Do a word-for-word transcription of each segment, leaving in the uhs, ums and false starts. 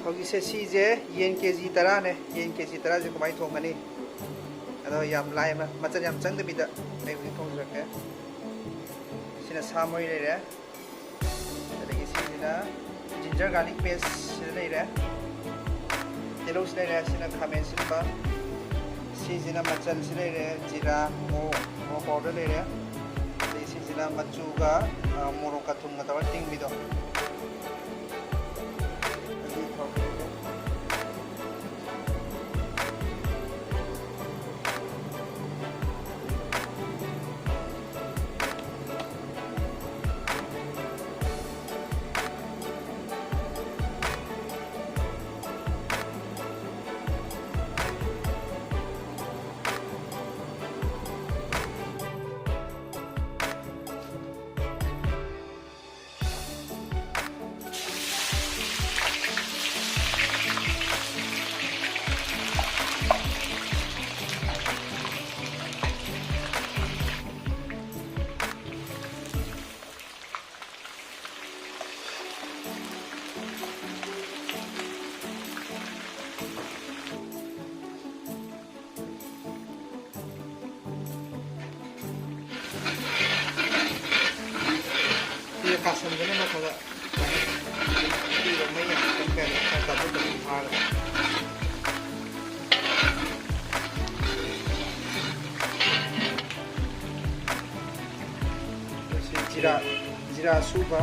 ꯍꯧꯖꯤꯛꯁꯦ ꯁꯤꯁꯦ ꯌꯦꯟ ꯀꯦ ꯖꯤ ꯇꯔꯥꯅꯦ꯫ ꯌꯦꯟ ꯀꯦ ꯖꯤ ꯇꯔꯥꯁꯦ ꯀꯃꯥꯏꯅ ꯊꯣꯡꯒꯅꯤ? ꯑꯗꯣ ꯌꯥꯝ ꯂꯥꯏꯕ, ꯃꯆꯜ ꯌꯥꯝ ꯆꯪꯗꯕꯤꯗ ꯑꯩ ꯍꯧꯖꯤꯛ ꯊꯣꯡꯖꯔꯛꯀꯦ꯫ ꯁꯤꯅ ꯁꯥ ꯃꯔꯣꯏ ꯂꯩꯔꯦ, ꯑꯗꯒꯤ ꯁꯤꯁꯤꯅ ginger garlic paste ꯁꯤꯗ ꯂꯩꯔꯦ, ꯇꯤꯜꯍꯧꯁꯤ ꯂꯩꯔꯦ, ꯁꯤꯅ ꯈꯥꯃꯦꯟ ꯑꯁꯤꯟꯕ, ꯁꯤꯁꯤꯅ ꯃꯆꯜꯁꯤ ꯂꯩꯔꯦ, ꯖꯤꯔꯥ, ꯃꯣꯔꯣꯛ, ꯃꯣꯔꯣꯛ powder ꯂꯩꯔꯦ, ꯑꯗꯒꯤ ꯁꯤꯁꯤꯅ ꯃꯆꯨꯒ, ꯑ, ꯃꯣꯔꯣꯛꯀ ꯊꯨꯝꯒ ꯇꯧꯔ ꯇꯤꯡꯕꯤꯗꯣ꯫ ꯁꯤꯁꯦ ꯀꯥꯁꯟꯗꯅꯕ ꯈꯔ ꯈꯔ ꯃꯩ ꯌꯥꯝ ꯀꯟꯕ ꯌꯥꯗꯦ, ꯈꯔ ꯇꯞꯅ ꯇꯞꯅ ꯊꯥꯔꯒ꯫ ꯁꯤ ꯖꯤꯔꯥ, ꯖꯤꯔꯥ ꯑꯁꯨꯕ꯫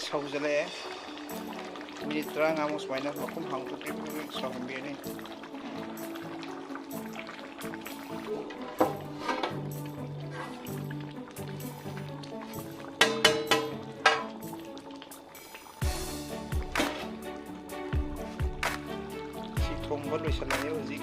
ꯁꯧꯖꯜꯂꯛꯑꯦ꯫ ꯃꯤꯅꯤꯠ ꯇꯔꯥꯃꯉꯥꯃꯨꯛ ꯁꯨꯃꯥꯏꯅ ꯃꯈꯨꯝ ꯍꯥꯡꯗꯣꯛꯇ꯭ꯔꯤꯕ ꯁꯧꯍꯟꯕꯤꯔꯅꯤ꯫ ꯁꯤ ꯊꯣꯡꯕ ꯂꯣꯏꯁꯤꯜꯂꯛꯑꯦ ꯍꯧꯖꯤꯛ꯫